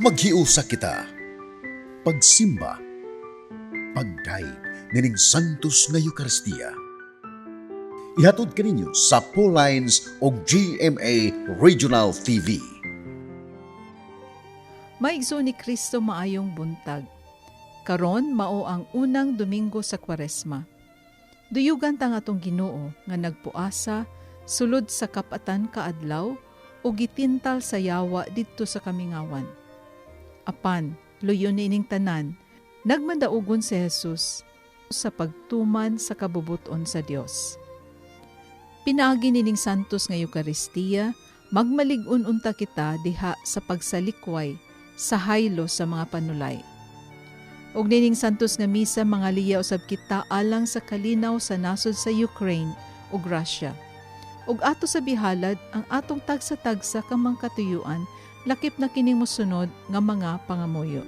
Maghiusa kita. Pagsimba. Pagguide nining Santos nga Eukaristiya. Ihatod kaninyo sa Lines o GMA Regional TV. Maigso ni Kristo, maayong buntag. Karon mao ang unang Domingo sa Kwaresma. Duyugan ta atong Ginoo nga nagpuasa sulod sa kap-atan ka adlaw o gitintal sa yawa didto sa kamingawan. Apan, luyon niining tanan, nagmadaugon si Jesus sa pagtuman sa kabubuton sa Dios. Pinaagi nining Santos nga Eukaristiya, magmalig-on unta kita diha sa pagsalikway sa haylo sa mga panulay. Og nining Santos nga Misa, mangaliya usab kita alang sa kalinaw sa nasod sa Ukraine ug Russia. Ug ato sa bihalad ang atong tagsa-tagsa ka mangkatuyuan, lakip na kining mosunod nga mga pangamuyo.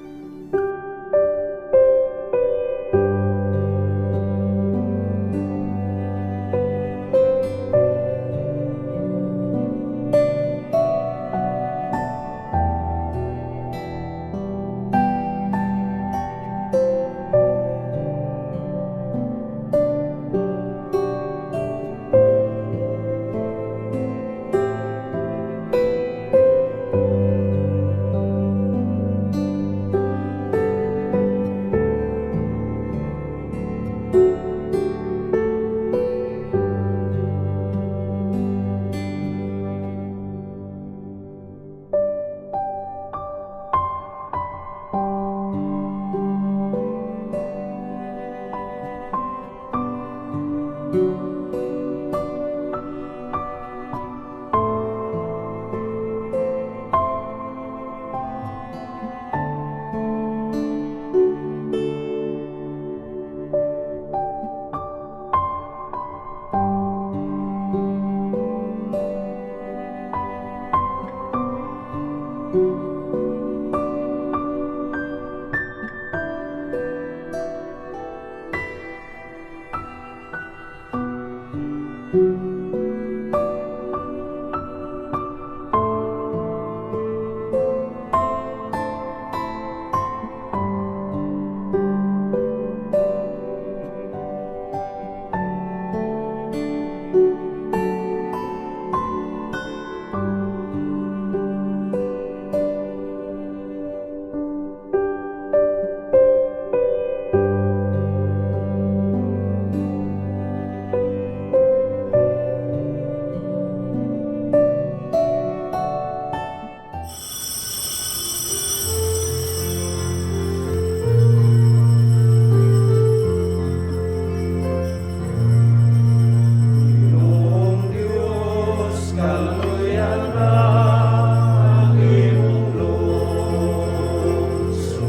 Ginoong Diyos, kaluyan ang imong lungsod.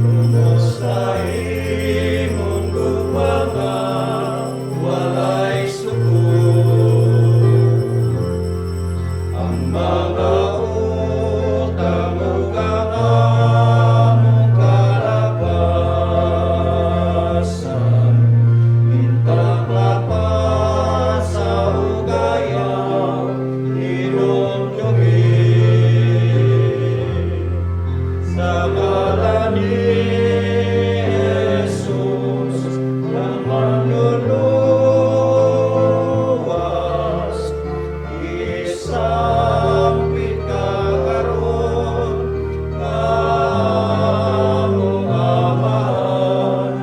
Tungod sa imong gugma nga walay sukod. Ang mga utang ug ang among kalapasan, Gintaklapan sa ugayaw, hinumdumi. Sa ngalan ni Jesus, ang manluluwas, isampit ka karon nga among Amahan.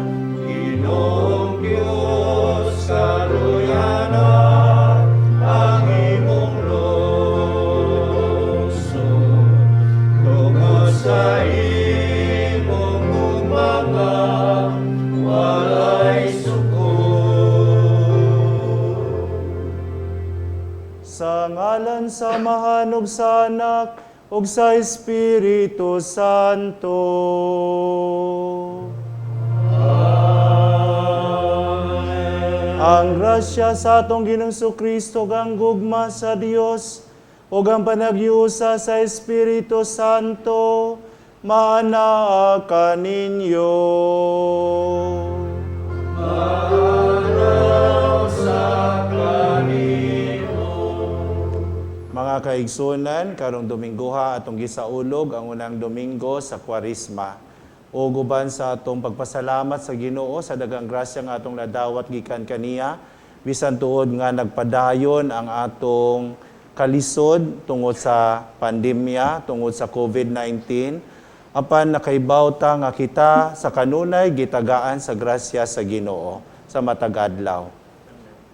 Ginoong Diyos, kaluyana ang imong lungsod. Tungod sa imong gugma nga walay sukod. Sa ngalan sa Amahan ug sa Anak ug sa Espiritu Santo. Amen. Ang grasya sa atong Ginoong Kristo, ang gugma sa Dios ug ang panaghiusa sa Espiritu Santo maanaa kaninyo. Maanaa sa kanimo. Mga Mga kaigsunan, karong Dominggoha atong gisaulog ang unang Domingo sa Kwaresma. Ug uban sa atong pagpasalamat sa Ginoo sa daghang grasya nga atong nadawat gikan kaniya, bisan tuod nga nagpadayon ang atong kalisod tungod sa pandemya, tungod sa COVID-19, apan nakaibaw ta nga kita sa kanunay gitagaan sa grasya sa Ginoo sa matag adlaw.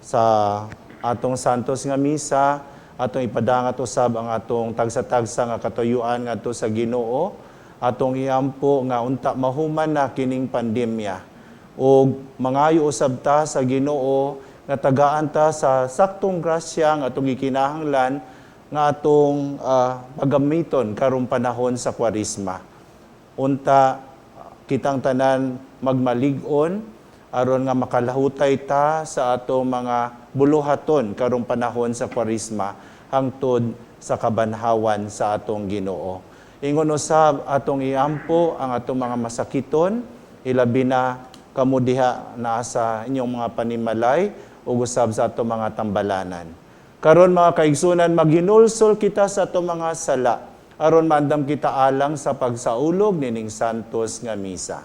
Sa atong santos nga misa, atong ipadangat usab ang atong tagsa-tagsa nga katuyuan ngadto sa Ginoo, atong iampo nga unta mahuman na kining pandemya. Ug mangayo usab ta sa Ginoo nga tagaan ta sa saktong grasya nga atong gikinahanglan nga atong pagamiton karong panahon sa Kwaresma. Unta kitang tanan magmalig-on aron nga makalahutay ta sa atong mga buluhaton karong panahon sa Kwaresma hangtod sa kabanhawan sa atong Ginoo. Ingon usab atong iampo ang atong mga masakiton, ilabi na kamo diha naa sa inyong mga panimalay ug usab sa atong mga tambalanan. Karon mga kaigsunan, maghinulsol kita sa atong mga sala aron maandam kita alang sa pagsaulog nining santos nga misa.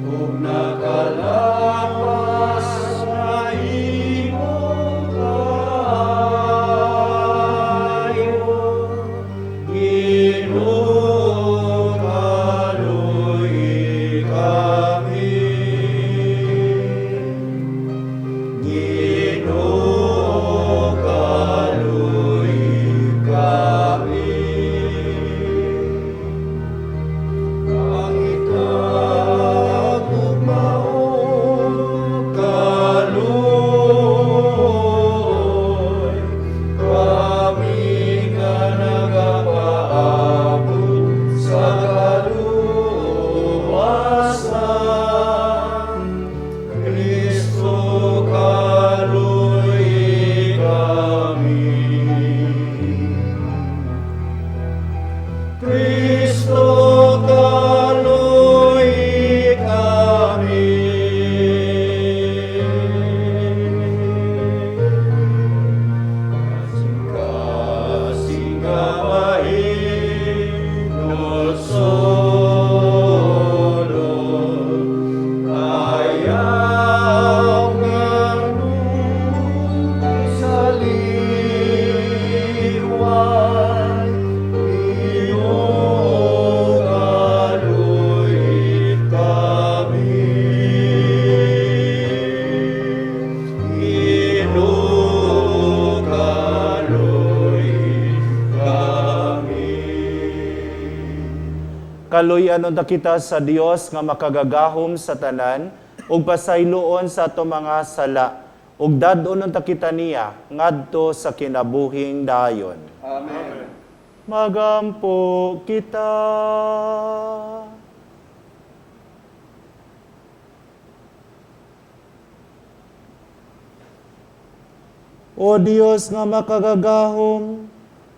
Ug nakalapas sa imong kaayo, Ginoo, kaluoyi kami. Ginoo, kaluoyi kami. Pangitag ug maong kaluoy, kami nga nagapaabot sa kaluwasan. Kristo, kaluoyi kami. Kristo, kaluoyi kami. Kasing nga mahinulsolon, ayaw nga saliway, Ginoo, kaluoyi kami. Ginoo, kaluoyi kami. Kaluy-an unta kita sa Dios nga makagagahom sa tanan ug pasayloon sa ato mga sala ug dad-on unta kita niya ngadto sa kinabuhing dayon. Amen. Magampo kita. O Dios nga makagagahom,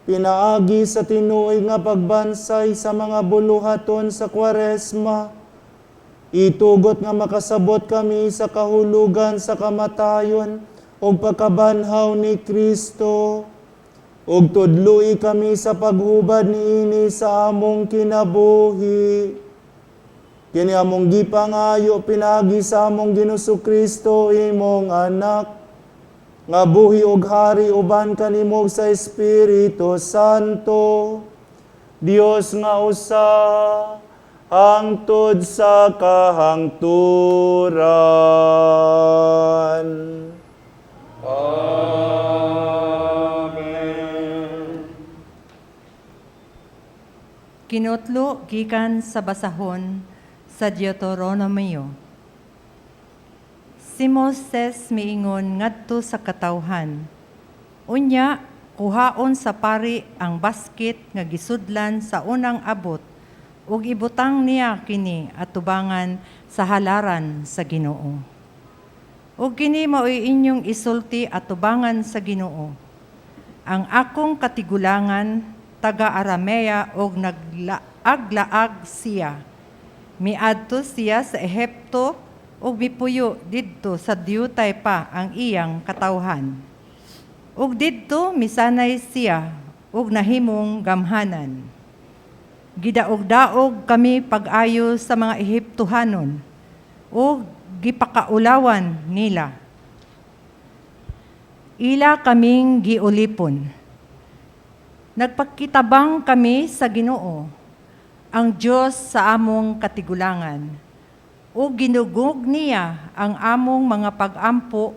pinaagi sa tinuig nga pagbansay sa mga buluhaton sa Kwaresma, itugot nga makasabot kami sa kahulugan sa kamatayon ug pagkabanhaw ni Kristo, ug tudloi kami sa paghubad niini sa among kinabuhi. Kini among gipangayo pinaagi sa among Ginoong Kristo, imong anak, nga buhi ug hari uban kanimo sa Espiritu Santo, Dios nga usa, hangtod sa kahangturan. Amen. Kinutlo gikan sa basahon sa Deuteronomio. Si Moses miingon ngadto sa katawhan. Unya, kuhaon sa pari ang basket nga gisudlan sa unang abot ug ibutang niya kini atubangan sa halaran sa Ginoo. Ug kini maoy inyong isulti atubangan sa Ginoo. Ang akong katigulangan taga Aramea og naglaag-laag siya. Miadto siya sa Ehipto ug mipuyo didto sa diutay pa ang iyang katawhan. Ug didto misanay siya ug nahimong gamhanan. Gidaog-daog kami pag-ayo sa mga Ehiptohanon ug gipakaulawan nila. Ila kaming giulipon. Nagpakitabang kami sa Ginoo, ang Dios sa among katigulangan. Ug ginugog niya ang among mga pag-ampo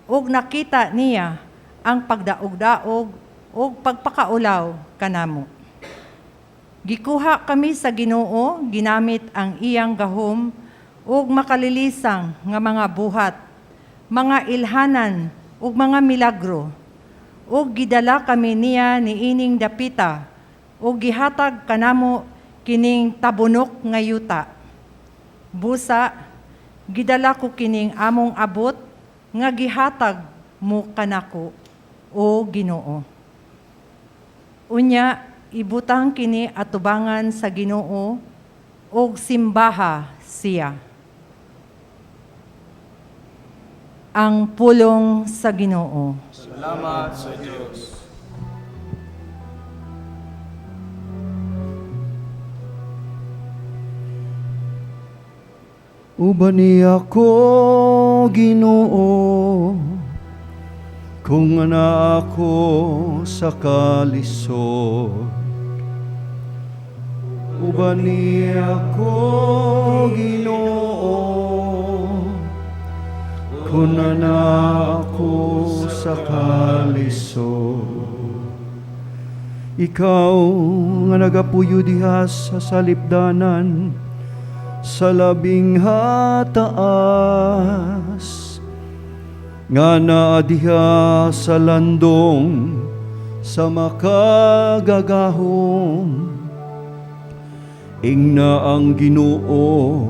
ug nakita niya ang pagdaog-daog ug pagpakaulaw kanamo. Gikuha kami sa Ginoo ginamit ang iyang gahom ug makalilisang nga mga buhat, mga ilhanan ug mga milagro. Ug gidala kami niya niining dapita ug gihatag kanamo kining tabunok nga yuta. Busa, gidala ko kining among abot nga gihatag mo kanako, o Ginoo. Unya, ibutang kini atubangan sa Ginoo ug simbaha siya. Ang pulong sa Ginoo. Salamat sa Diyos. Uban niya ako, Ginoo, kung ana ako sa kalisod. Uban niya ako, Ginoo, kung ana ako sa kalisod. Ikaw nga nagapuyo diha sa salipdanan, sa labing hataas, nga naa diha sa landong sa makagagahom. Ingna ang Ginoo,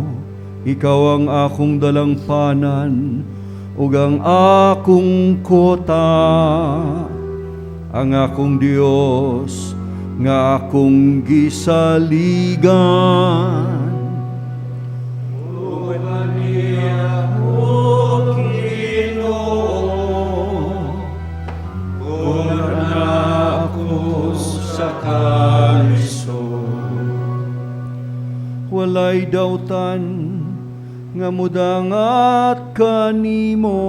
ikaw ang akong dalangpanan ug ang akong kota, ang akong Dios nga akong gisaligan. Walay dautan nga mudangat kanimo,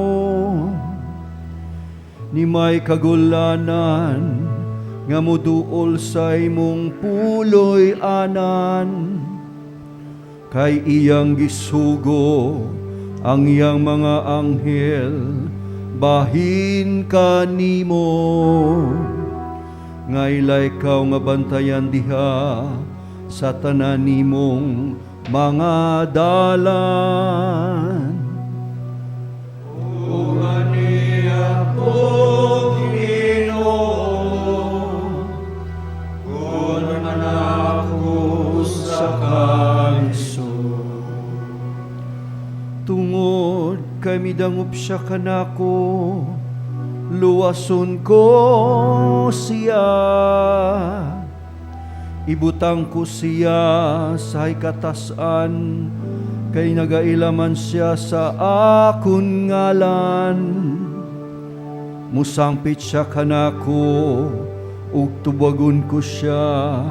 ni may kagulanan nga muduol sa imong puloy-anan. Kay iyang gisugo ang iyang mga anghel bahin kanimo, nga ilay kaw nga bantayan diha sa tanan nimong mga dalan. Uban niya ako, Ginoo, kung ako sa kalisod. Tungod kay midangop siya kanako, luwason ko siya. Ibutang ko siya sa katasan, kay nagailaman siya sa akon ngalan. Musangpit siya kanako, ug tubagon ko siya.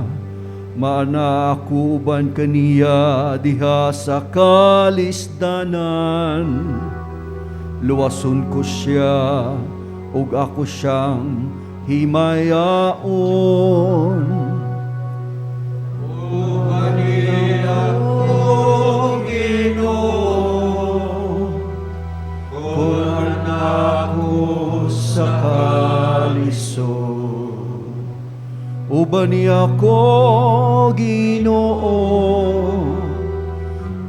Maana ako uban kaniya diha sa kalisdanan. Luwason ko siya, ug ako siyang himayaon. Uban niya ako, Ginoo, kung ako sa kalisod. Uban niya ako, Ginoo,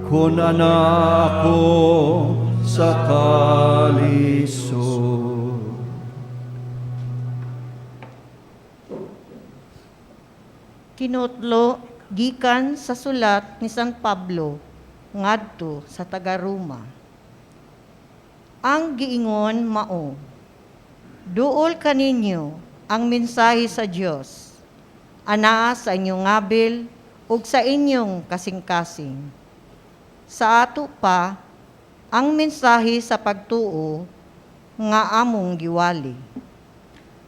kung ako sa kalisod. Kinutlo gikan sa sulat ni San Pablo ngadto sa taga-Roma. Ang giingon mao, duol kaninyo ang mensahe sa Dios. Anaa sa inyong ngabil ug sa inyong kasing-kasing. Sa ato pa ang mensahe sa pagtuo nga among giwali.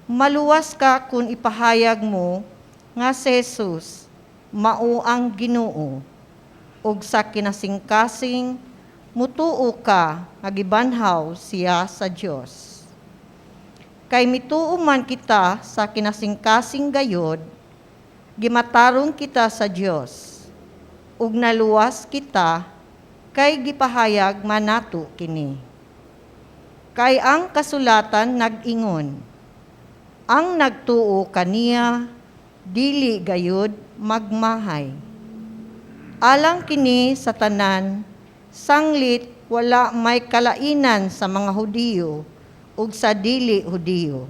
Maluwas ka kung ipahayag mo nga si Jesus mao ang Ginoo ug sa kinasingkasing mutuo ka nga gibanhaw siya sa Dios. Kay mituo man kita sa kinasingkasing gayod, gimatarong kita sa Dios ug naluwas kita kay gipahayag man nato kini. Kay ang kasulatan nag-ingon, ang nagtuo kaniya dili gayud magmahay. Alang kini sa tanan, sanglit wala may kalainan sa mga Hudiyo ug sa dili Hudiyo.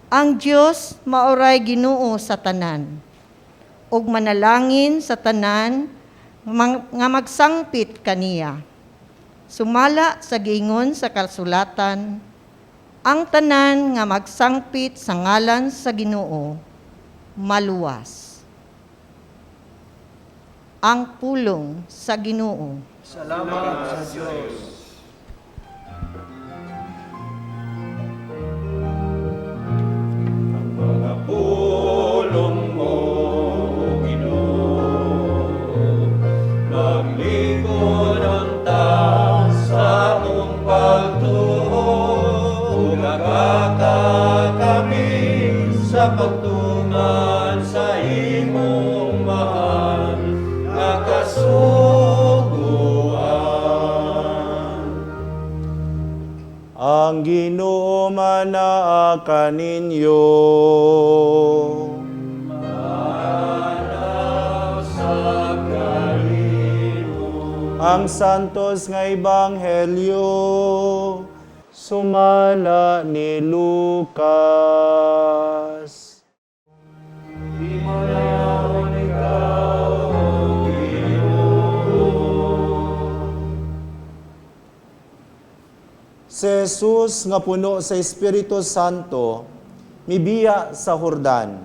Ang Dios maoray Ginoo sa tanan ug manalangin sa tanan nga magsangpit kaniya. Sumala sa giingon sa kasulatan, ang tanan nga magsangpit sa ngalan sa Ginoo maluwas. Ang pulong sa Ginoo. Salamat sa Diyos. Ang mga pulong mo, Ginoo, maglikod ang tao sa atong pagtuo, ug kami sa pagtuman sa imong mahal nga kasuguan. Ang Ginoo manaa kaninyo. Ang santos nga ebanghelyo sumala ni Lucas. Himayaon ikaw, Ginoo. Si Jesus nga puno sa Espiritu Santo mibiya sa Hordan.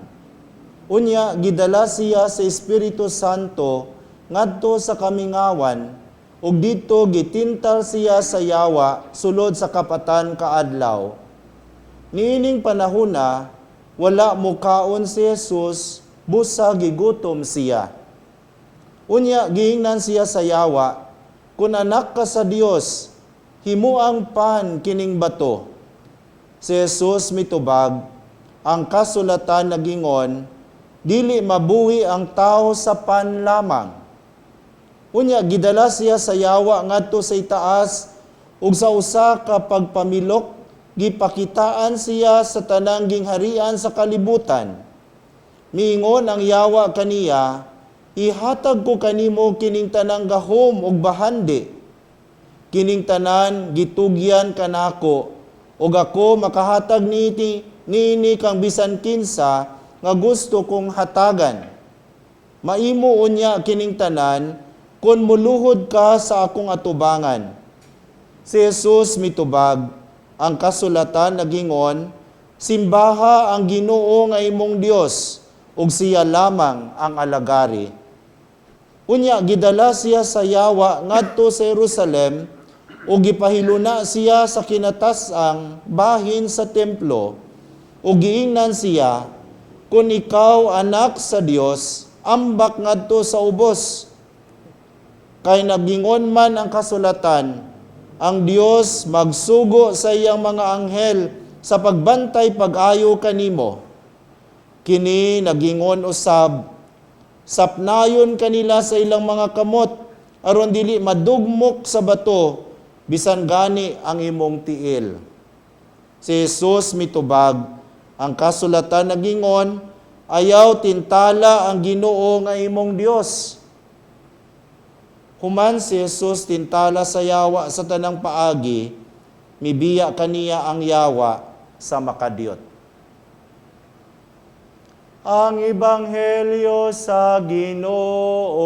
Unya gidala siya sa Espiritu Santo ngadto sa kamingawan ug didto gitintal siya sa yawa sulod sa 40 ka adlaw. Niining panahona wala mukaon si Jesus busa gigutom siya. Unya giingnan siya sa yawa, "Kun anak ka sa Dios, himuang pan kining bato." Si Jesus mitubag, "Ang kasulatan nagingon, dili mabuhi ang tao sa pan lamang." Unya gidala siya sa yawa ngadto sa itaas ug sa usa ka pagpamilok gipakitaan siya sa tanang gingharian sa kalibutan. Miingon ang yawa kaniya, "Ihatag ko kanimo kining tanang gahom ug bahandi. Kining tanan gitugyan kanako ug ako makahatag niini kang bisan kinsa nga gusto kong hatagan. Maimo unya kining tanan kun muluhod ka sa akong atubangan." Si Jesus mitubag, ang kasulatan nagingon, "Simbaha ang Ginoo nga imong Dios ug siya lamang ang alagari." Unya gidala siya sa yawa ngadto sa Jerusalem ug gipahiluna siya sa kinatas-ang bahin sa templo ug giingnan siya, "Kun ikaw anak sa Dios, ambak ngadto sa ubos. Kay nagingon man ang kasulatan, ang Dios magsugo sa iyang mga anghel sa pagbantay pag-ayo kanimo. Kini nagingon usab, sapnayon kanila sa ilang mga kamot, aron dili madugmok sa bato, bisan gani ang imong tiil." Si Jesus mitubag, ang kasulatan nagingon, "Ayaw tintala ang Ginoo nga imong Dios." Human si Jesus tintala sa yawa sa tanang paagi, mibiya kaniya ang yawa sa makadiyot. Ang Ebanghelyo sa Ginoo.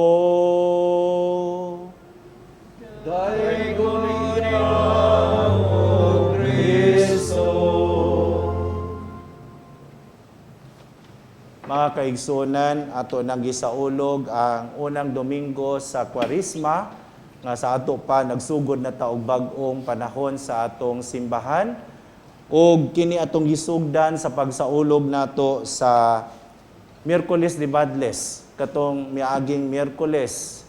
Daygon ikaw, O Kristo. Mga kaigsunan, ato nang gisaulog ang unang Domingo sa Kwaresma nga sa ato pa nagsugod na ta og bag-ong panahon sa atong simbahan. Ug kini atong gisugdan sa pagsaulog nato sa Miyerkules de Badles, katong miaging Miyerkules.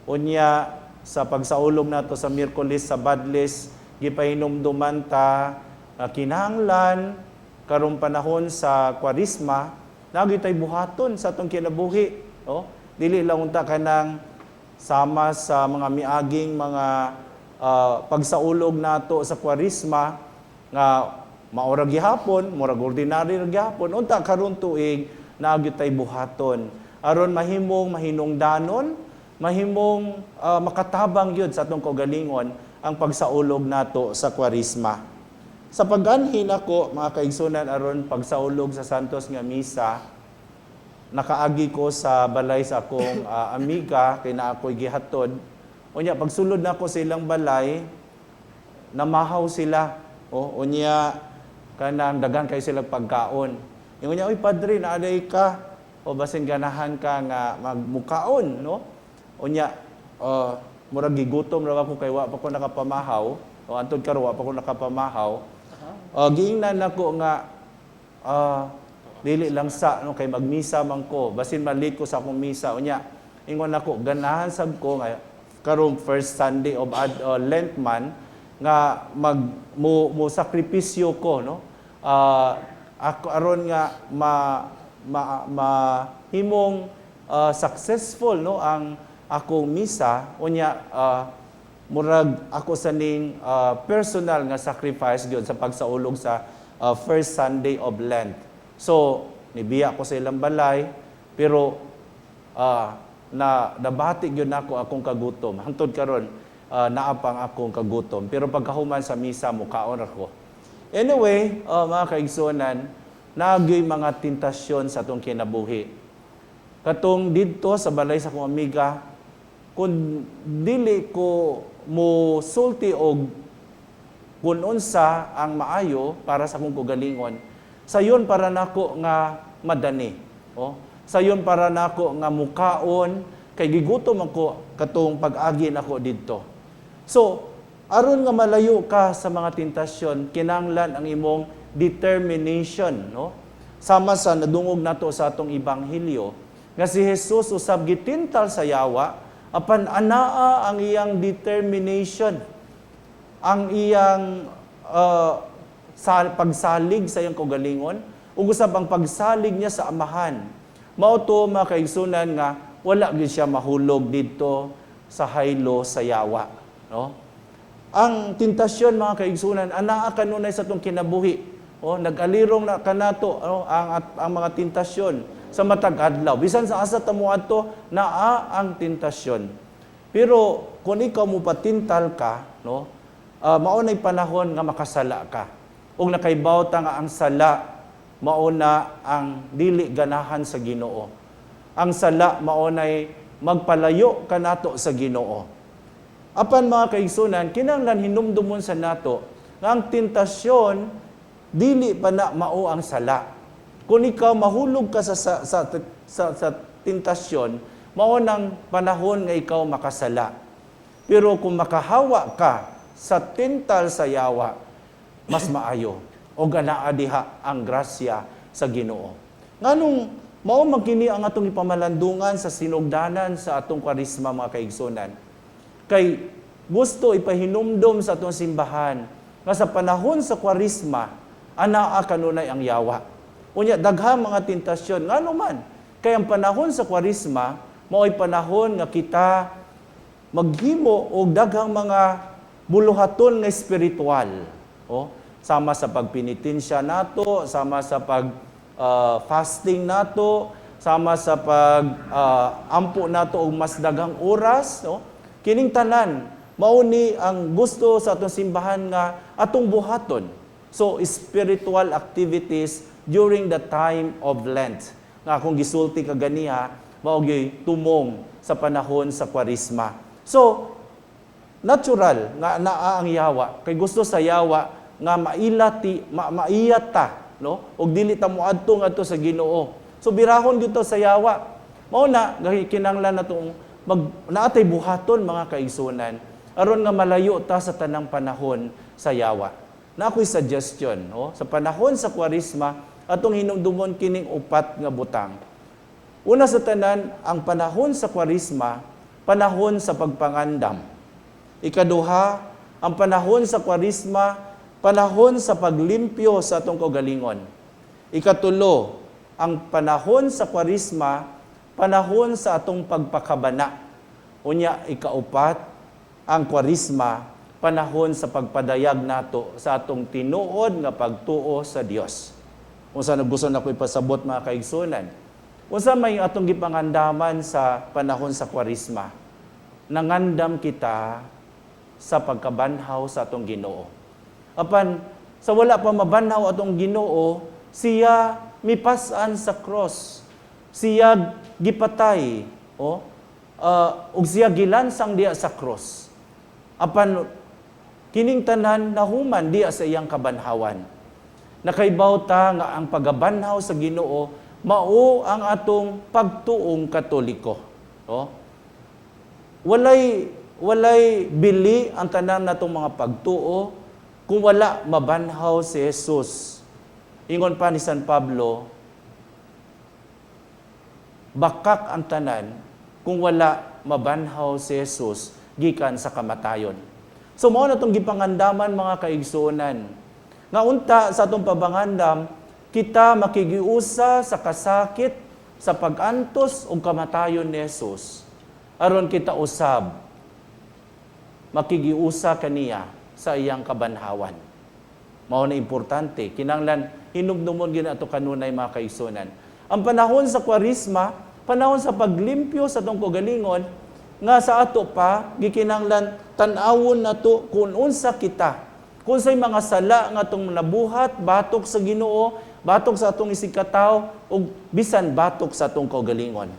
Unya sa pagsaulog nato sa Miyerkules sa Badles, gipahinumduman ta nga kinahanglan karong panahon sa Kwaresma, naa gyud tay buhaton sa atong kinabuhi, no? Dili lang unta kanang sama sa mga miaging mga pagsaulog nato sa Kwaresma nga maura gihapon, murag ordinary ra gihapon. Unta karon tuig naa gyud tay buhaton aron mahimong mahinungdanon, mahimong makatabang gyud sa atong kaugalingon ang pagsaulog nato sa Kwaresma. Sa pag-anhi nako, mga kaigsunan, aron pagsaulog sa Santos nga Misa, nakaagi ko sa balay sa akong amiga kay naa ako'y gihatod. Unya pagsulod nako sa ilang balay, namahaw sila. O unya kanang daghan kay sila pagkaon. Ingon niya, "Oy padre, naa diay ka. O basin ganahan ka nga magmukaon, no?" Unya murag gigutom ra ako kay wa pa ko nakapamahaw. O antod karon wa pa ko nakapamahaw. Giingnan nako nga dili lang sa no kay magmisa man ko, basin ma-late ko sa akong misa. Unya ingon nako, ganahan sab ko nga karong first Sunday of Lent man nga mag mo sakripisyo ko, no, ako aron nga ma ma mahimong successful, no, ang akong misa. Unya murag ako sa ning personal nga sacrifice gyud sa pagsaulog sa first Sunday of Lent. So nibiya ko sa ilang balay, pero na nabati gyud nako akong kagutom. Hangtod karon naa pang akong kagutom. Pero pagkahuman sa misa, mukaon ako. Anyway, mga kaigsuonan, naa gyoy mga tentasyon sa atong kinabuhi. Katong didto sa balay sa akong amiga, kung dili ko mo sulti og kung unsa ang maayo para sa akong kaugalingon, sayon para nako nga madani. Oh, sayon para nako nga mukaon kay gigutom ako katong pag-agi nako didto. So, aron nga malayo ka sa mga tentasyon, kinahanglan ang imong determination, no? Sama sa nadungog nato sa atong ebanghelyo, nga si Jesus usab gitintal sa yawa, apan anaa ang iyang determination, ang iyang sa pagsalig sa iyang kaugalingon, ug usab ang pagsalig niya sa Amahan. Mao to, mga kaigsunan, nga wala gyud siya mahulog didto sa haylo sa yawa, no? Ang tentasyon, mga kaigsunan, anaa kanunay sa atong kinabuhi. Oh, nag-alirong na kanato, oh, ang mga tentasyon sa matag adlaw. Bisan sa asa ta moadto, naa ang tentasyon. Pero kung ikaw mo patintal ka, no, mao na'y panahon nga makasala ka. Ug nakaibaw ta nga ang sala mao na ang dili ganahan sa Ginoo. Ang sala mao na'y magpalayo kanato sa Ginoo. Apan mga kaigsunan, kinahanglan hinumdumon sa nato nga ang tentasyon dili pa na mao ang sala. Kung ikaw mahulog ka sa tentasyon, mao nang panahon nga ikaw makasala. Pero kung makahawa ka sa tintal sa yawa, mas maayo. O anaa diha ang grasya sa Ginoo. Nganong mao man kini ang atong ipamalandungan sa sinugdanan sa atong Kwaresma, mga kaigsunan? Kay gusto ipahinumdom sa atong simbahan nga sa panahon sa Kwaresma, anaa kanunay ang yawa. Unya daghang mga tentasyon. Ngano man? Kay ang panahon sa Kwaresma mao'y panahon nga kita maghimo og daghang mga buluhaton nga espiritual. Oh, sama sa pagpenitensya nato, sama sa pag fasting nato, sama sa pag ampo nato og mas daghang oras, no? Kining tanan mao ni ang gusto sa atong simbahan nga atong buhaton. So spiritual activities during the time of Lent. Nga akong gisulti kaganiha, mao gyud tumong sa panahon sa Kwaresma. So natural nga naa ang yawa kay gusto sa yawa nga maila ti ma, maiyat ta, no, og dili ta moadto ngadto sa Ginoo. So birahon dito sa yawa. Mao na kinanglan natong mag naatay buhaton, mga kaigsunan, aron nga malayo ta sa tanang panahon sa yawa. Na ako'y suggestion, no? Sa panahon sa Kwaresma, atong hinumdumon kining upat nga butang. Una sa tanan, ang panahon sa Kwaresma, panahon sa pagpangandam. Ikaduha, ang panahon sa Kwaresma, panahon sa paglimpyo sa atong kaugalingon. Ikatulo, ang panahon sa Kwaresma, panahon sa atong pagpakabana. Unya, ikaupat, ang Kwaresma, panahon sa pagpadayag nato sa atong tinuod nga pagtuo sa Dios. Unsa na gusto nako ipasabot, mga kaigsunan? Unsa may atong gipangandaman sa panahon sa Kwaresma? Nangandam kita sa pagkabanhaw sa atong Ginoo. Apan sa wala pa mabanhaw atong Ginoo, siya mipas-an sa cross. Siya gipatay, oh, ug siya gilansang diya sa cross. Apan kining tanan nahuman diya sa iyang kabanhawan. Nakaibaw ta nga ang pagabanhaw sa Ginoo mao ang atong pagtuong Katoliko. Oh? Walay bili ang tanan natong mga pagtuo kung wala mabanhaw si Jesus. Ingon pa ni San Pablo, bakak ang tanan kung wala mabanhaw si Jesus gikan sa kamatayon. So mao na itong gipangandaman, mga kaigsuonan. Nga unta sa atong pabangandam, kita makigiusa sa kasakit, sa pag-antos ug kamatayon ni Jesus. Aron kita usab makigiusa kaniya sa iyang kabanhawan. Mao na importante, kinanglan hinumdumon gyud ato kanunay, mga kaigsuonan. Ang panahon sa Kwaresma, panahon sa paglimpyo sa atong kaugalingon, nga sa ato pa gikinahanglan tan-awon nato kung unsa kita. Kung unsay mga sala nga atong nabuhat batok sa Ginoo, batok sa atong isigkatawo ug bisan batok sa atong kaugalingon.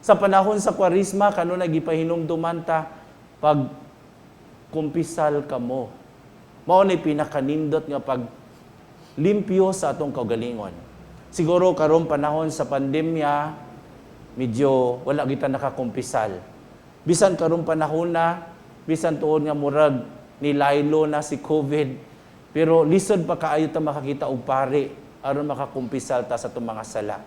Sa panahon sa Kwaresma, kanunay gipahinumduman ta, pag kumpisal kamo. Mao ni pinakanindot nga pag limpyo sa atong kaugalingon. Siguro karong panahon sa pandemya, medyo wala kita nakakumpisal. Bisan karong panahon na, bisan tuod nga murag nilaylo na si COVID, pero lisod pa kaayo ta makakita og pari aron makakumpisal ta sa atong mga sala.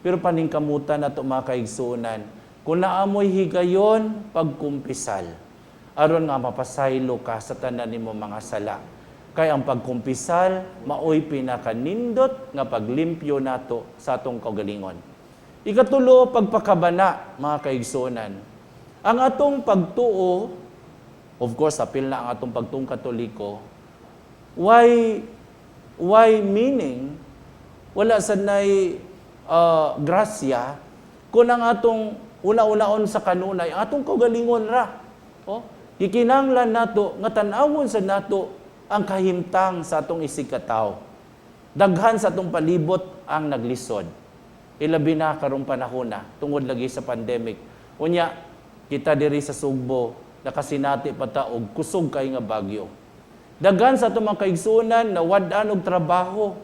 Pero paningkamutan nato, mga kaigsuonan, kung naamoy higayon, pagkumpisal aron nga mapasaylo ka sa tanan nimo mga sala. Kay ang pagkumpisal maoy pinakanindot nga paglimpyo nato sa atong kaugalingon. Ikatulo, pagpakabana, mga kaigsuonan. Ang atong pagtuo, of course, apil na ang atong pagtuong Katoliko, why meaning, wala sanay grasya kung ang atong una-unaon sa kanunay, ang atong kaugalingon ra. Oh, gikinahanglan nato nga tan-awon sa nato ang kahimtang sa atong isigkatawo. Daghan sa atong palibot ang naglisod. Ilabi na karong panahon na tungod lagi sa pandemic. Unya, kita diri sa Sugbo, nakasinati pa ta og kusog kay nga bagyo. Daghan sa atong mga kaigsuonan nawad-an og trabaho.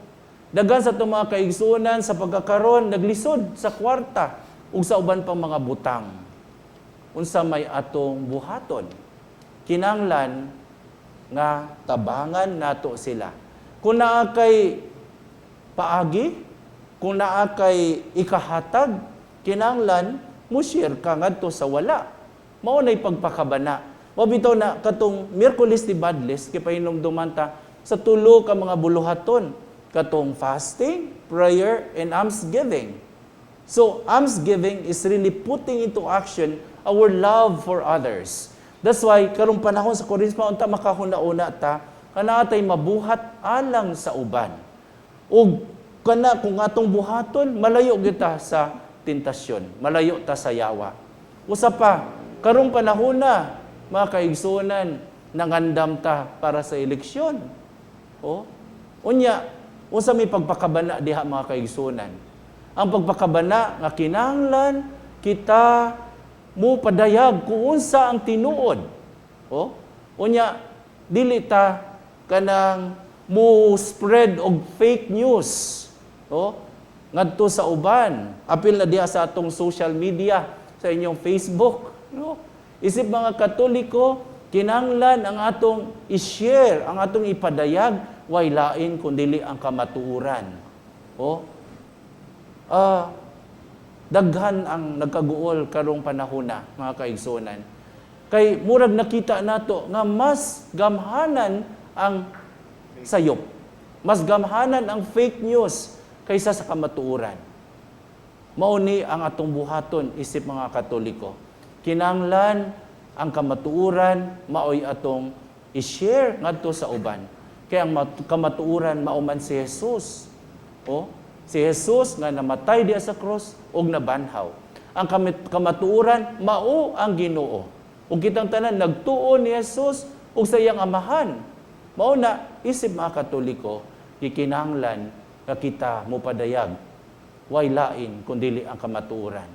Daghan sa atong mga kaigsuonan sa pagkakaron naglisod sa kwarta ug sa uban pang mga butang. Unsa may atong buhaton? Kinanglan nga tabangan nato sila. Kung naa kay paagi, kung naa kay ikahatag, kinanglan mo share ka ngadto sa wala. Mao nay pagpakabana. Mao bitaw na katong Miyerkules de Badles kay pahinumduman ta sa tulo ka mga buluhaton, katong fasting, prayer, and almsgiving. So, almsgiving is really putting into action our love for others. That's why, karong panahon sa Kwaresma, unta makahuna-una ta, kana atay mabuhat alang sa uban. Ug kana kung atong buhaton, malayo kita sa tentasyon, malayo ta sa yawa. Usa pa, karong panahon na, mga kaigsuonan, nangandam ta para sa eleksyon. Oh? Unya, unsa may pagpakabana diha, mga kaigsuonan? Ang pagpakabana nga kinahanglan kita mo padayag kung unsa ang tinuod. Oh? Unya, dili ta kanang mo spread og fake news. Oh? ngadto sa uban. Apil na diha sa atong social media, sa inyong Facebook, no? Isip mga Katoliko, kinahanglan ang atong i-share, ang atong ipadayag, way lain kundili ang kamatuoran. Oh. Daghan ang nagkaguol karong panahona, mga kaigsunan. Kay murag nakita nato nga mas gamhanan ang sayop. Mas gamhanan ang fake news kaysa sa kamatuoran. Mao ni ang atong buhaton isip mga Katoliko. Kinahanglan ang kamatuoran maoy atong i-share ngadto sa uban. Kay ang kamatuoran mao man si Jesus. Oh, si Jesus nga namatay diha sa cross ug nabanhaw. Ang kamatuoran mao ang Ginoo. Ug kitang tanan nagtuo ni Jesus ug sa iyang amahan. Mao na isip mga Katoliko, gikinahanglan nga kita mopadayag way lain kundili ang kamatuoran.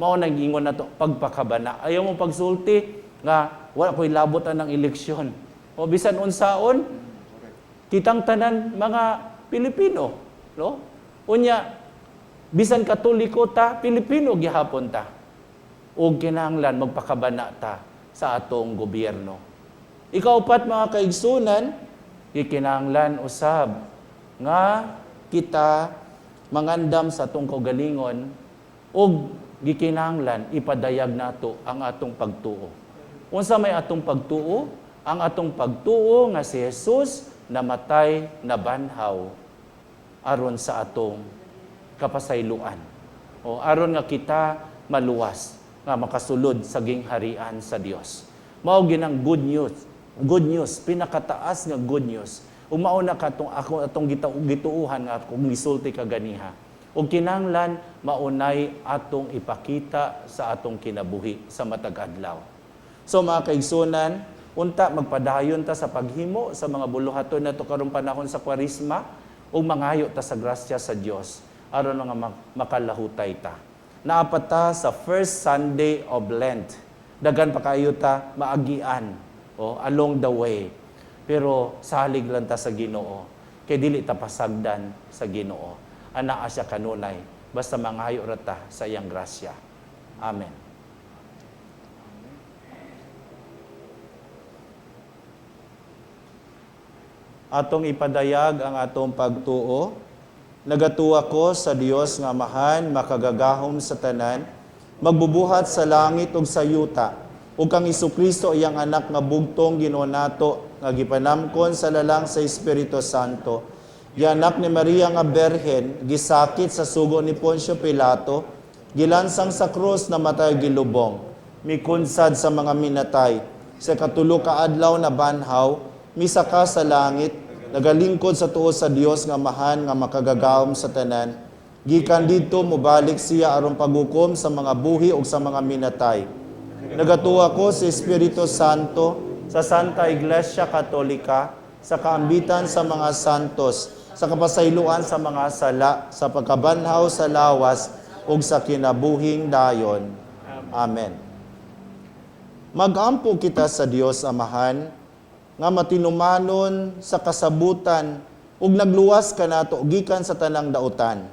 Mao nang giingon nato pagpakabana. Ayaw mo pagsulti nga wala ko'y labot ang eleksyon. O bisan unsaon, kitang tanan mga Pilipino, no? Unya bisan Katoliko ta, Pilipino gihapon ta. Ug kinahanglan magpakabana ta sa atong gobyerno. Ikaupat, mga kaigsunan, gikinahanglan usab nga kita mangandam sa atong kaugalingon ug gikinahanglan ipadayag nato ang atong pagtuo. Unsa may atong pagtuo? Ang atong pagtuo nga si Jesus namatay, nabanhaw aron sa atong kapasayloan. O aron nga kita maluwas, nga makasulod sa gingharian sa Dios. Mao ginang good news. Good news, pinakataas nga good news. Ug mao na katong ako atong gituuhan nga akong gisulti kaganiha. Ug kinahanglan maunay atong ipakita sa atong kinabuhi sa matag adlaw. So mga kaigsunan, unta magpadayon ta sa paghimo sa mga buluhaton nato karong panahon sa Kwaresma ug mangayo ta sa grasya sa Dios aron nga makalahutay ta. Naa pa ta sa first Sunday of Lent. Daghan pa kayo ta maagian, o along the way. Pero salig lang ta sa Ginoo. Kay dili ta pasagdan sa Ginoo. Anaa siya kanunay basta mangayo ra ta sa iyang grasya. Amen. Atong ipadayag ang atong pagtuo. Nagatuo ko sa Dios nga Amahan, makagagahom sa tanan, magbubuhat sa langit ug sa yuta, ug kang Hesukristo iyang anak nga bugtong Ginoo nato, nga gipanamkon sa lalang sa Espiritu Santo. Gianak ni Maria nga Berhen, gisakit sa sugo ni Poncio Pilato, gilansang sa krus, namatay, gilubong, mikunsad sa mga minatay, sa katulo ka adlaw nabanhaw, misaka sa langit, nagalingkod sa tuo sa Dios nga Amahan nga makagagahom sa tanan. Gikan didto mobalik siya aron paghukom sa mga buhi ug sa mga minatay. Nagatuo ko sa Espiritu Santo, sa Santa Iglesia Katolika, sa kaambitan sa mga santos, sa kapasayloan sa mga sala, sa pagkabanhaw sa lawas, ug sa kinabuhing dayon. Amen. Magampo kita sa Dios Amahan, nga matinumanon sa kasabutan ug nagluwas kanato gikan sa tanang dautan.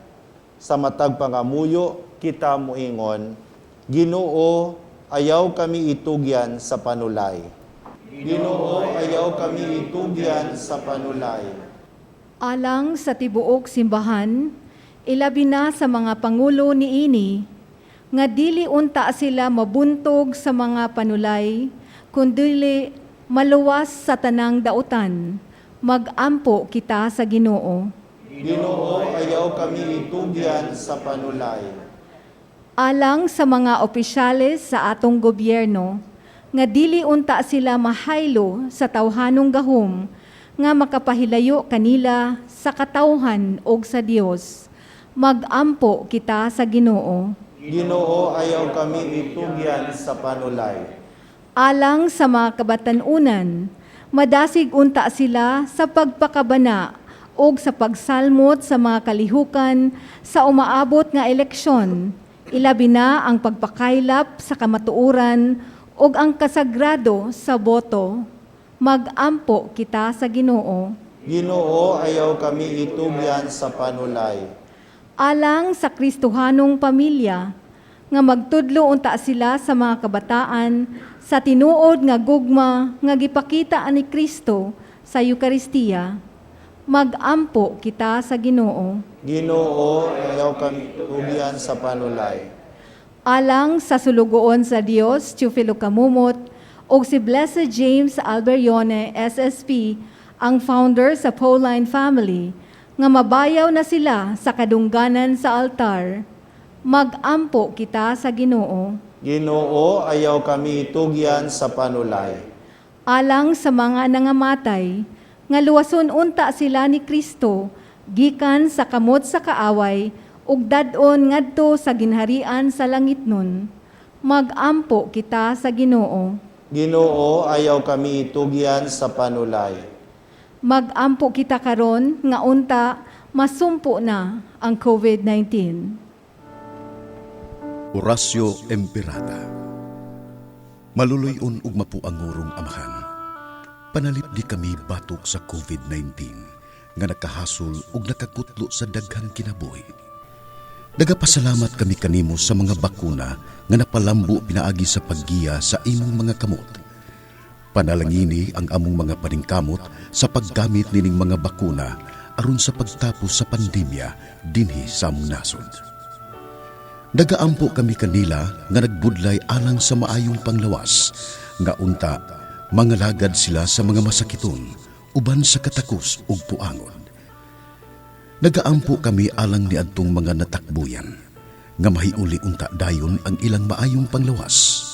Sa matag pangamuyo kita moingon, Ginoo, ayaw kami itugyan sa panulay. Ginoo, ayaw kami itugyan sa panulay. Alang sa tibuok simbahan, ilabi na sa mga pangulo niini, nga dili unta sila mabuntog sa mga panulay, kundili maluwas sa tanang dautan. Magampo kita sa Ginoo. Ginoo, ayaw kami itugyan sa panulay. Alang sa mga opisyales sa atong gobyerno, nga dili unta sila mahaylo sa tawhanong gahom, nga makapahilayo kanila sa katawhan og sa Dios. Magampo kita sa Ginoo. Ginoo, ayaw kami itugyan sa panulay. Alang sa mga kabatan-unan, madasig unta sila sa pagpakabana og sa pagsalmot sa mga kalihukan sa umaabot nga eleksyon, ilabi na ang pagpakaylap sa kamatuoran ug ang kasagrado sa boto. Magampo kita sa Ginoo. Ginoo, ayaw kami itugyan sa panulay. Alang sa Kristohanong pamilya, nga magtudlo unta sila sa mga kabataan sa tinuod nga gugma nga gipakita ani Kristo sa Eukaristiya. Magampo kita sa Ginoo. Ginoo, ayaw kami tugyan sa panulay. Alang sa sulugoon sa Dios, Teofilo Camomot, ug si Blessed James Alberione, SSP, ang founder sa Pauline family, nga mabayaw na sila sa kadungganan sa altar. Magampo kita sa Ginoo. Ginoo, ayaw kami tugyan sa panulay. Alang sa mga nangamatay, nga luwason unta sila ni Kristo, gikan sa kamot sa kaaway, ug dad-on ngadto sa ginharian sa langit nun. Magampo kita sa Ginoo. Ginoo, ayaw kami tugyan sa panulay. Magampo kita karon nga unta masumpo na ang COVID-19. Oratio Imperata. Maluluy-on ug mapuangurong Amahan. Panalipdi kami batok sa COVID-19 nga nakahasol ug nakakutlo sa daghang kinabuhi. Nagapasalamat kami kanimo sa mga bakuna nga napalambo pinaagi sa paggiya sa imong mga kamot. Panalangini ang among mga paningkamot sa paggamit nining mga bakuna aron sa pagtapos sa pandemya dinhi sa among nasod. Nagaampo kami kanila nga nagbudlay alang sa maayong panglawas, nga unta mangalagad sila sa mga masakiton uban sa katakos ug puangon. Nagaampo kami alang niadtong mga natakbuyan, nga mahiuli unta dayon ang ilang maayong panglawas.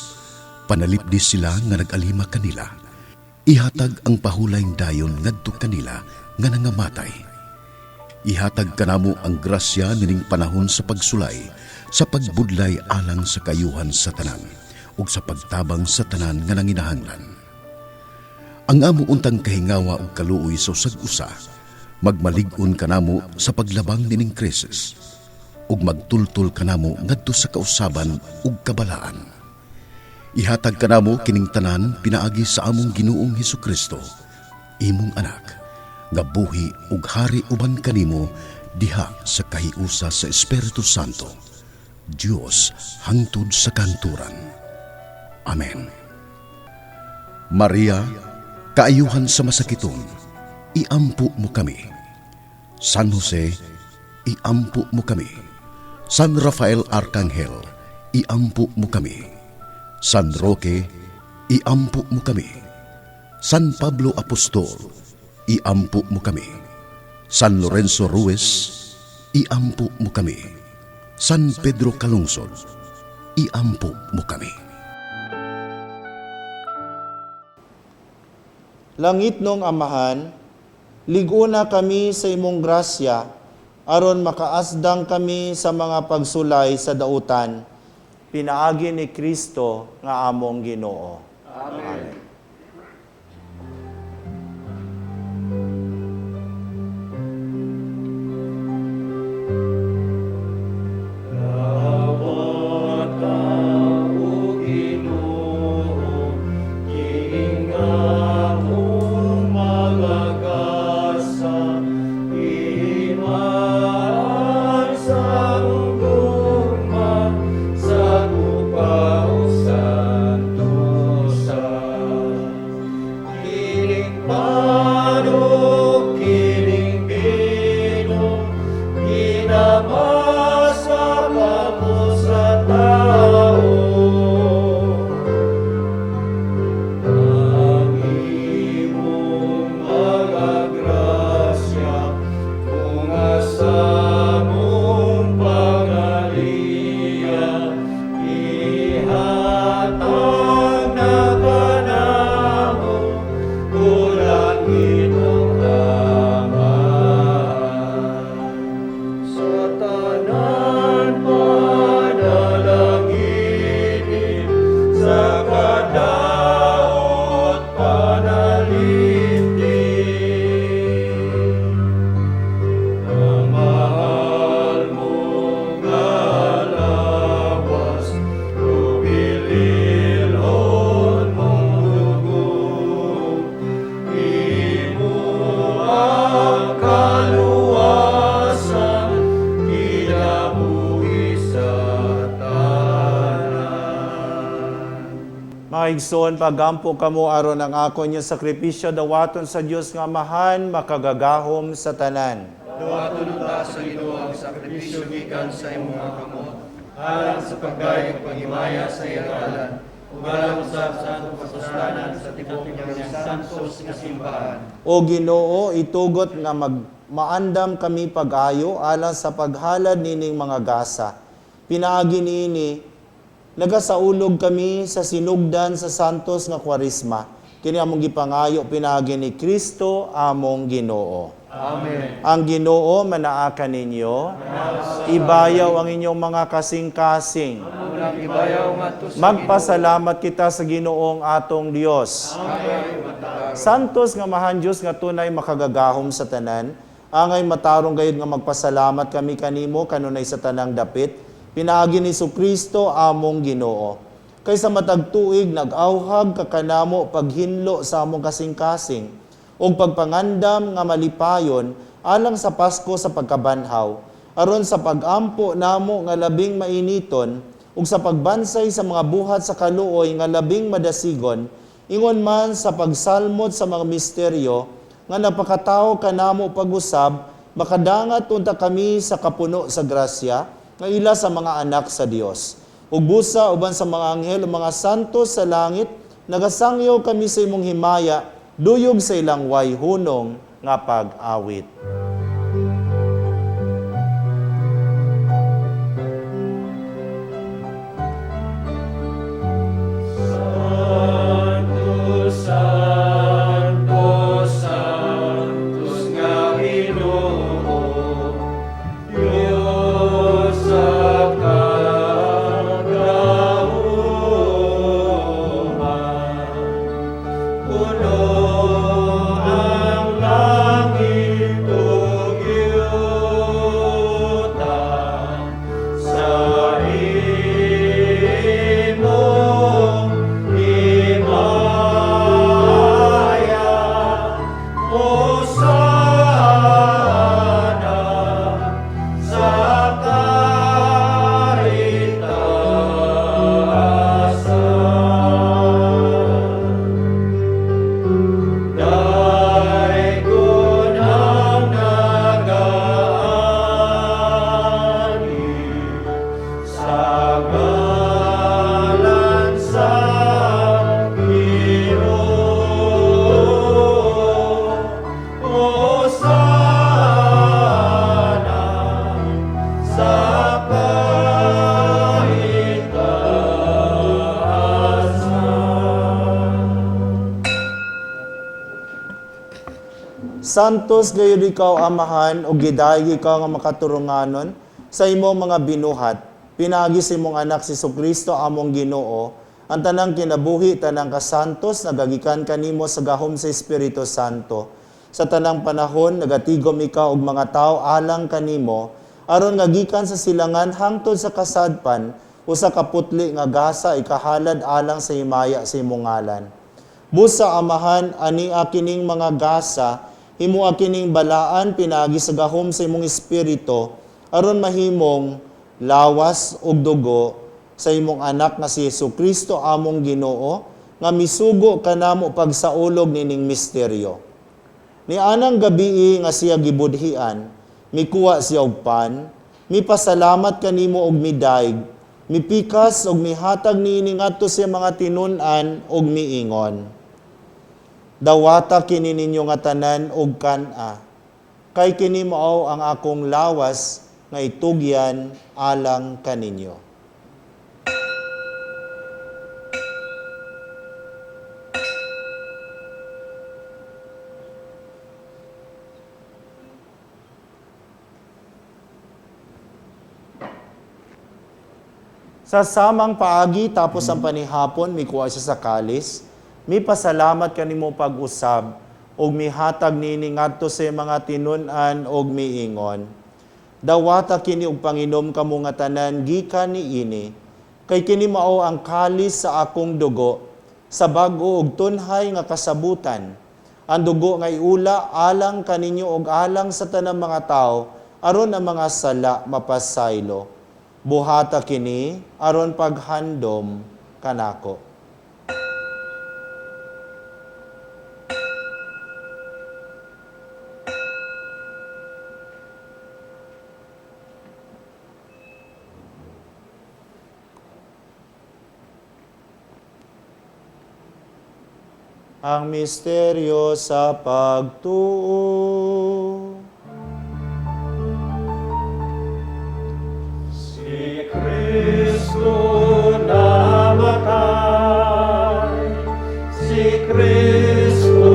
Panalipdi sila nga nag-alima kanila. Ihatag ang pahulay dayon ngadto kanila nga nangamatay. Ihatag kanamo ang grasya nining panahon sa pagsulay, sa pagbudlay alang sa kayuhan sa tanan ug sa pagtabang sa tanan nga nanginahanglan. Ang amo untang kahingawa ug kaluoy sa usag-usa, magmalig-on kanamo sa paglabang nining krisis ug magtultol kanamo ngadto sa kausaban ug kabalaan. Ihatag kanamo kining tanan pinaagi sa among Ginoong Hesukristo, imong anak, nga buhi ug hari uban kanimo diha sa kahiusa sa Espiritu Santo, Dios hangtod sa kanturan. Amen. Maria, kaayuhan sa masakiton, iampo mo kami. San Jose, iampo mo kami. San Rafael Arcangel, iampo mo kami. San Roque, iampo mo kami. San Pablo Apostol, iampo mo kami. San Lorenzo Ruiz, iampo mo kami. San Pedro Calungsod, iampo mo kami. Langit nong Amahan, liguna kami sa imong grasya, aron makaasdang kami sa mga pagsulay sa dautan, pinaagi ni Kristo nga among Ginoo. Amen. O Ginoo, kining akong mga gasa, imaan sa gugma, sa gugma o santosan. Mga igsoon, pagampo kamo aron ang akon yung sakripisyo dawaton sa Dios nga Amahan, makagagahom sa tanan. Dawaton unta sa Ginoo ang sakripisyo gikan sa imong mga kamot, alang sa pagdayeg paghimaya sa iyang ngalan, ug alang usab sa atong kasustanan sa tibuok niyang santos nga simbahan. O Ginoo, itugot nga maandam kami pag-ayo alang sa paghalad nining mga gasa. Pinaagi niini, nagasaulog kami sa sinugdan sa santos nga Kwaresma. Kini among gipangayo pinaagi ni Kristo among Ginoo. Amen. Ang Ginoo manaa kaninyo. Ibayaw ang inyong mga kasing-kasing. Unang ibayaw ngadto sa Magpasalamat kita sa Ginoong atong Dios. Santos nga mahan Dios nga tunay makagagahom sa tanan, angay matarong gayud nga magpasalamat kami kanimo kanunay sa tanang dapit, pinaagi ni Kristo among Ginoo. Kay sa matag tuig nag-awhag ka kanamo paghinlo sa among kasing-kasing ug pagpangandam nga malipayon alang sa Pasko sa pagkabanhaw, aron sa pagampo namo nga labing mainiton ug sa pagbansay sa mga buhat sa kaluoy nga labing madasigon, ingon man sa pagsalmot sa mga misteryo nga napakatawo kanamo pag-usab, makadangat unta kami sa kapuno sa grasya nga ila sa mga anak sa Dios. Ug busa uban sa mga anghel ug mga santo sa langit, nagasangyaw kami sa imong himaya, duyog sa ilang way hunong nga pag-awit. Santo, Santo, Santos nga Ginoo, Diyos sa kagahuman. Puno ang langit ug yuta sa imong himaya. Hosana sa kaitaasan. Daygon ang nagaani sa ngalan sa Ginoo. Hosana sa kaitaasan. Santos gayud ikaw Amahan ug gidayeg ikaw nga makaturunganon sa imong mga binuhat. Pinaagi sa imong anak si Kristo among Ginoo, ang tanang kinabuhi, tanang kasantos nagagikan kanimo sa gahom sa Espiritu Santo. Sa tanang panahon nagatigom ikaw og mga tawo alang kanimo, aron nga gikan sa silangan hangtod sa kasadpan, usa ka putli nga gasa ikahalad alang sa himaya sa imong ngalan. Busa Amahan, ani kining mga gasa, himoa kining balaan pinaagi sa gahom sa imong espiritu, aron mahimong lawas ug dugo sa imong anak nga si Hesus Kristo among Ginoo, nga misugo kanamo pagsaulog nining misteryo. Nianang gabii nga siya gibudhian, mikuha siya og pan, mipasalamat kanimo og midayeg, mipikas og mihatag niini ngadto sa mga tinun-an og miingon. Dawata kini ninyo nga tanan og kan-a, kay kini mao ang akong lawas nga itugyan alang kaninyo. Sa samang paagi, tapos ang panihapon, mikuha siya sa kalis, mipasalamat kanimo pag-usab, ug mihatag niini ngadto sa mga tinun-an og miingon. Dawata kini og panginom kamo nga tanan gikan niini, kay kini mao ang kalis sa akong dugo, sa bag-o og tunhay nga kasabutan. Ang dugo nga iula alang kaninyo og alang sa tanang mga tawo, aron ang mga sala mapasaylo. Buhata kini aron paghandom kanako. Ang misteryo sa pagtuo. Si Kristo namatay, si Kristo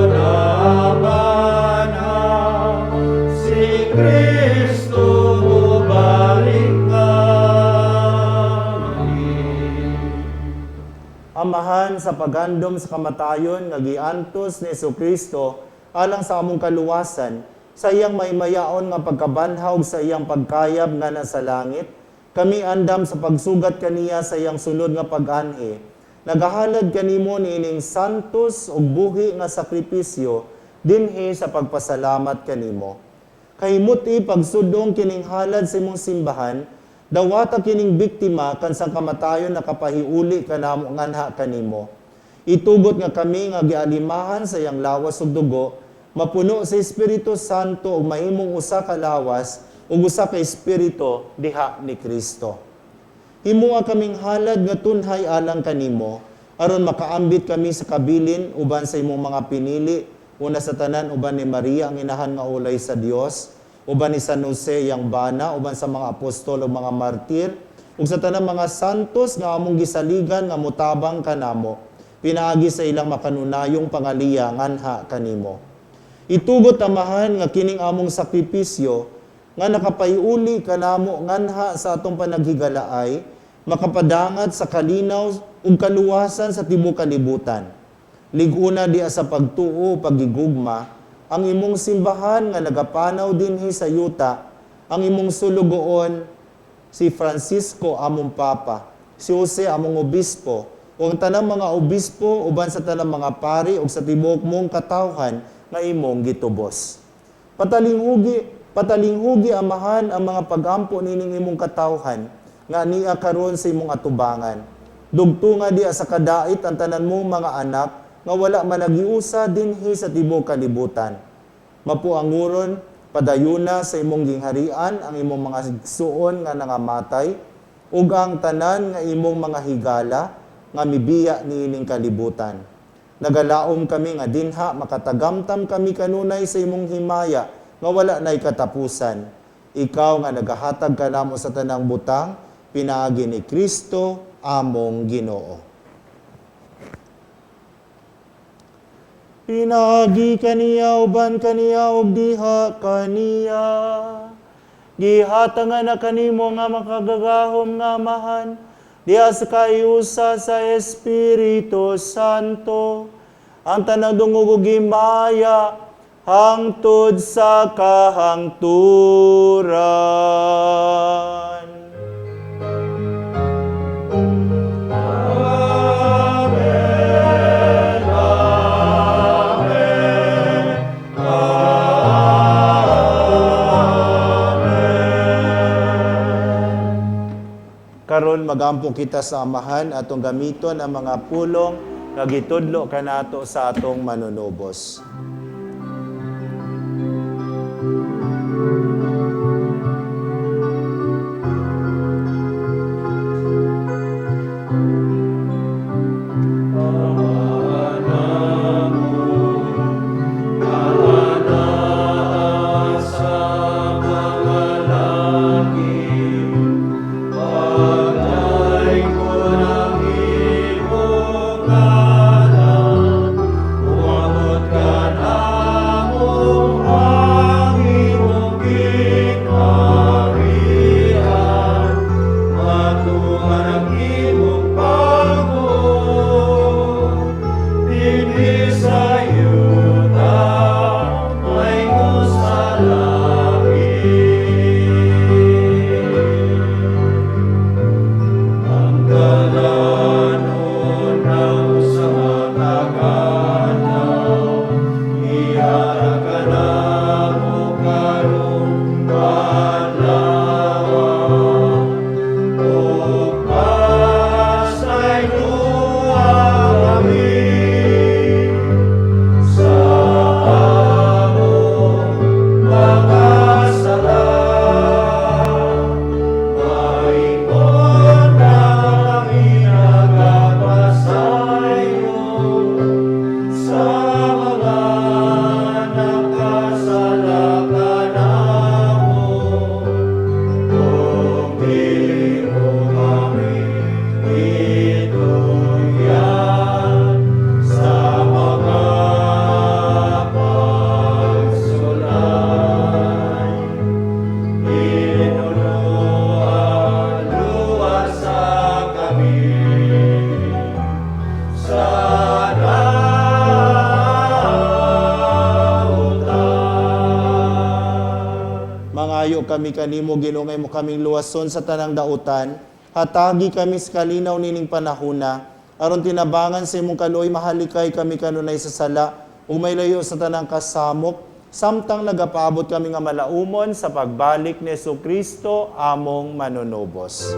nabanhaw, si Kristo mubalik ngali. Amahan, sa paghandom sa kamatayon nga giantos ni Kristo alang sa among kaluwasan, sa iyang maimayaon nga pagkabanhaw sa iyang pagkayab nga nasa langit, kami andam sa pagsugat kaniya sa iyang sulod nga pag-anhi. Nagahalad kanimo niining santos ug buhi nga sakripisyo dinhi sa pagpasalamat kanimo. Kahimuti pagsudong kining halad sa imong simbahan, dawata kining biktima kansang kamatayon nakapahiuli kanamo nganha kanimo. Itugot nga kami nga gialimahan sa iyang lawas ug dugo, mapuno sa Espiritu Santo ug mahimong usa ka lawas ug usa ka espiritu diha ni Kristo. Himoa kaming halad nga tunhay alang kanimo, aron makaambit kami sa kabilin uban sa imong mga pinili, una sa tanan uban ni Maria ang inahan nga ulay sa Dios, uban ni San Jose iyang bana, uban sa mga apostol ug mga martir, ug sa tanang mga santos nga among gisaligan nga motabang kanamo, pinaagi sa ilang makanunayong pangaliya nganha kanimo. Itugot, Amahan, nga kining among sakripisyo nga nakapahiuli kanamo nganha sa atong panaghigalaay, makapadangat sa kalinaw ug kaluwasan sa tibuok kalibutan. Lig-una diha sa pagtuo, pagigugma, ang imong simbahan nga nagapanaw dinhi sa yuta, ang imong sulugoon si Francisco among Papa, si Jose among obispo, ug ang tanang mga obispo uban sa tanang mga pari ug sa tibuok mong katawhan nga imong gitubos. Patalinghugi, patalinghugi, Amahan, ang mga pagampo nining imong katawhan nga ania karon sa imong atubangan. Dugtunga diha sa kadait ang tanan mong mga anak nga wala managiusa dinhi sa tibuok kalibutan. Mapuanguron padayuna sa imong gingharian ang imong mga igsuon nga nangamatay ug ang tanan nga imong mga higala nga mibiya niining kalibutan. Nagalaom kami nga dinha makatagamtam kami kanunay sa imong himaya nga wala nay katapusan. Ikaw nga nagahatag kanamo sa tanang butang pinaagi ni Kristo among Ginoo. Pinaagi kaniya, uban kaniya ug diha kaniya, gihatangan na kanimo nga makagagahom nga Amahan, diha sa kaiusa sa Espiritu Santo, ang tanang dungog ug himaya hangtod sa kahangturan. Amen. Amen. Amen. Karon magampo kita sa Amahan, atong gamiton ang mga pulong nga gitudlo kanato sa atong manunubos. Sa mga langit, pagdaigong ang imong ngalan, umabot ka. kami kanimo, Ginoo, nga imo kaming luwason sa tanang dautan. Hatagi kami sa kalinaw nining panahuna, aron tinabangan sa imong kaluoy mahalikay kami kanunay sa sala ug maylayo sa tanang kasamok, samtang nagapaabot kami nga malaumon sa pagbalik ni Hesukristo among manunubos.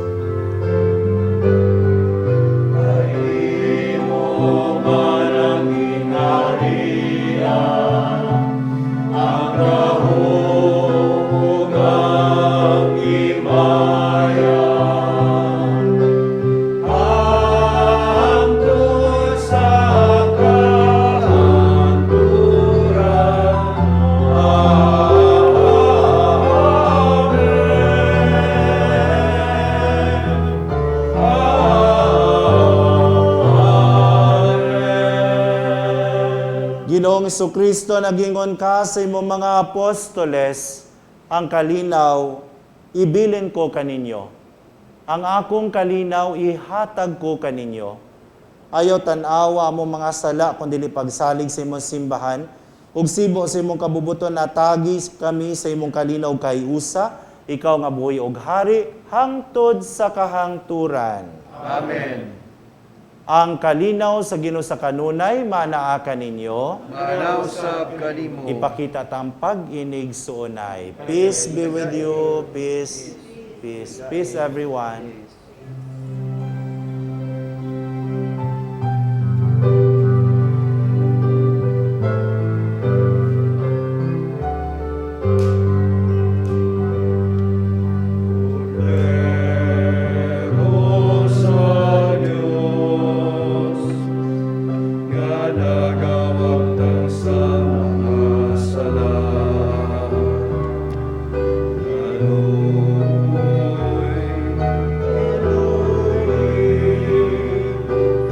Ginoong Hesukristo, nagingon ka sa imong mga apostoles, ang kalinaw ibilin ko kaninyo. Ang akong kalinaw ihatag ko kaninyo. Ayaw tan-awa mo mga sala kundi pagsalig sa imong simbahan ug sibo sa imong kabubuton natagi kami sa imong kalinaw kay usa, ikaw nga buhi og hari hangtod sa kahangturan. Amen. Ang kalinaw sa Ginoo sa kanunay manaa kaninyo. Maanaw sab kanimo. Ipakita tang pag-inig suunay. Peace be with you. Peace. Peace. Peace everyone. Kordero sa Diyos, nga nagawagtang sa mga sala.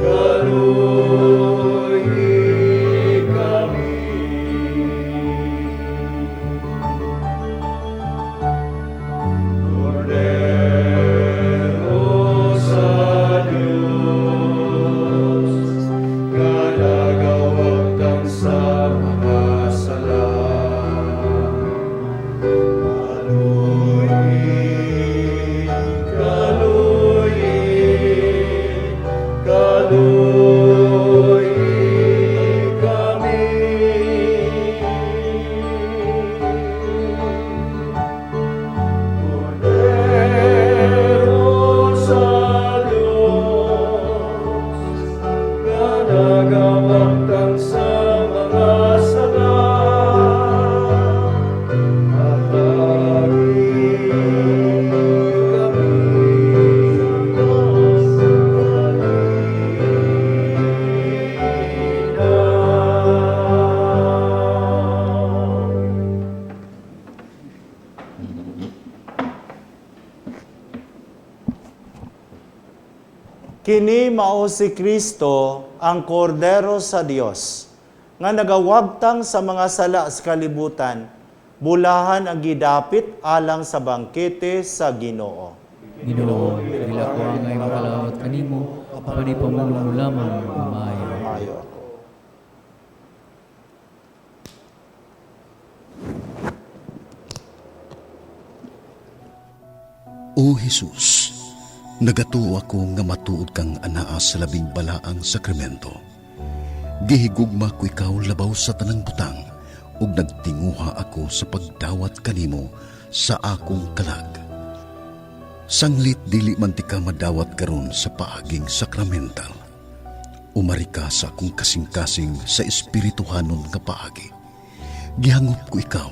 Kaluoy, kaluoy, kaluoy kami. Kordero sa Diyos, nga nagawagtang sa mga sala. Kaluoy, kaluoy, kaluoy kami. Kordero sa Diyos, nga nagawagtang sa mga sala, hatagi kami sa kalinaw. Kini mao si Kristo ang Kordero sa Dios nga nagawagtang sa mga sala sa kalibutan. Bulahan ang gidapit alang sa bangkete sa Ginoo. Ginoo, dili ako angay makalawat kanimo, apan ipamulong mo lamang ug maayo. Maayo ako. O Jesus, nagatuo ako nga matuod kang anaa sa labing balaang sakramento. Gihigugma ko ikaw labaw sa tanang butang ug nagtinguha ako sa pagdawat kanimo sa akong kalag. Sanglit dili man ti ka madawat karon sa paaging sakramental. Umari ka sa akong kasing-kasing sa espirituhanon nga paagi. Gihangop ko ikaw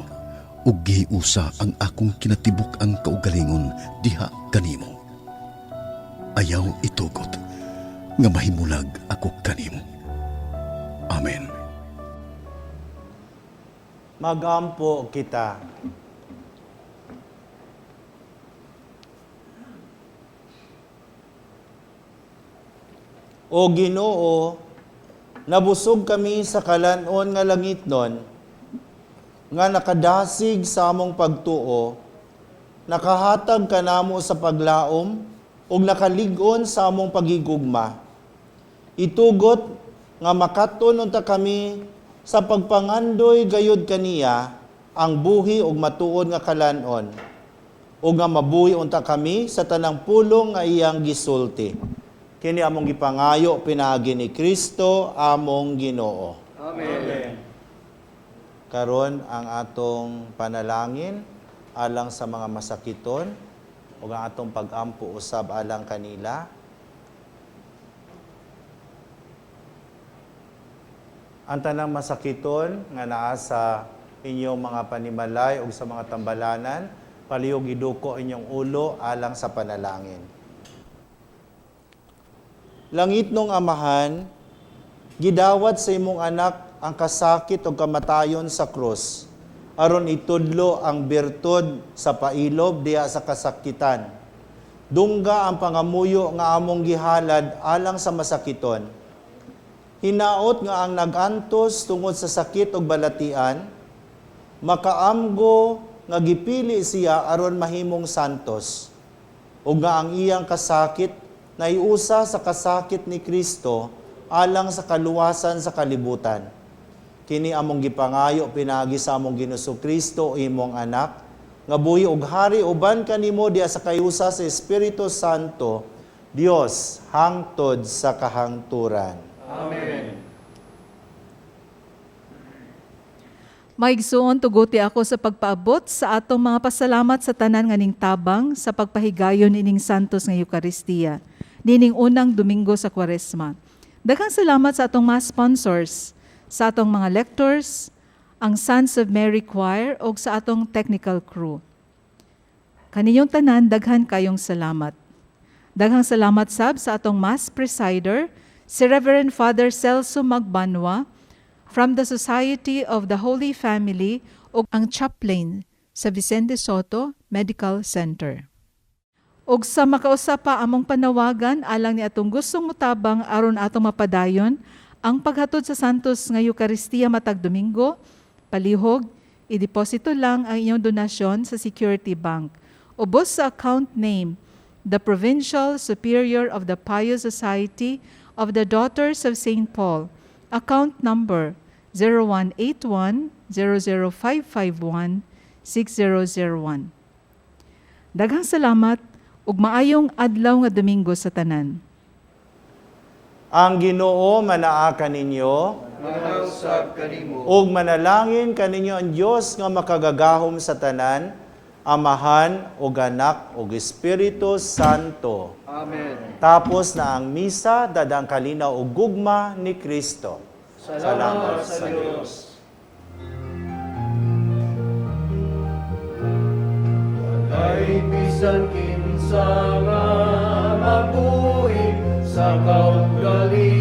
ug gihiusa ang akong kinatibuk ang kaugalingon diha kanimo. Ayaw itugot nga mahimulag ako kanimo. Amen. Magampo kita. O Ginoo, nabusog kami sa kalanon nga langitnon, nga nakadasig sa among pagtuo, nakahatag kanamo sa paglaom, ug nakalig-on sa among pagigugma. Itugot nga makaton unta kami sa pagpangandoy gayud kaniya ang buhi ug matuod nga kalan-on. Ug nga mabuhi unta kami sa tanang pulong nga iyang gisulti. Kini among gipangayo pinaagi ni Kristo among Ginoo. Amen. Karon ang atong panalangin alang sa mga masakiton ug ang atong pag-ampo usab alang kanila. Ang tanang masakiton nga naa sa inyong mga panimalay ug sa mga tambalanan, palihog iduko inyong ulo alang sa panalangin. Langitnong Amahan, gidawat sa imong anak ang kasakit ug kamatayon sa krus, aron itudlo ang birtud sa pailob diha sa kasakitan. Dungga ang pangamuyo nga among gihalad alang sa masakiton. Hinaot nga ang nag-antos tungod sa sakit ug balatian, makaamgo nga gipili siya aron mahimong santos, ug nga ang iyang kasakit naiusa sa kasakit ni Kristo alang sa kaluwasan sa kalibutan. Kini among gipangayo pinaagi sa among Ginoong Kristo, imong anak, nga buhi ug hari uban kanimo diha sa kayusa sa Espiritu Santo, Dios hangtod sa kahangturan. Amen. Maigsuon, tuguti ako sa pagpaabot sa atong mga pasalamat sa tanan nga ning tabang sa pagpahigayon ining Santos nga Eukaristiya nining unang Domingo sa Kwaresma. Daghang salamat sa atong mga sponsors, sa atong mga lectors, ang Sons of Mary Choir ug sa atong technical crew. Kaninyong tanan, daghan kayong salamat. Daghang salamat sab sa atong Mass Presider, si Reverend Father Celso Magbanwa from the Society of the Holy Family ug ang chaplain sa Vicente Sotto Medical Center. Ug sa makausa pa among panawagan alang ni atong gustong mutabang aron atong mapadayon ang paghatod sa Santos nga Eukaristiya matag Domingo, palihog, ideposito lang ang inyong donasyon sa Security Bank. Ubos sa account name, the Provincial Superior of the Pious Society of the Daughters of St. Paul. Account number 0181 00551 6001. Daghang salamat ug maayong adlaw nga Domingo sa tanan. Ang Ginoo manaa kaninyo, Manausab kanimo. Ug manalangin kaninyo ang Dios nga makagagahom sa tanan, Amahan ug Anak ug Espiritu Santo. Amen. Tapos na ang misa, dadang kalinaw ug gugma ni Kristo. Salamat sa Dios. Walay bisan kinsa nga mabuhi sa kaugalingon.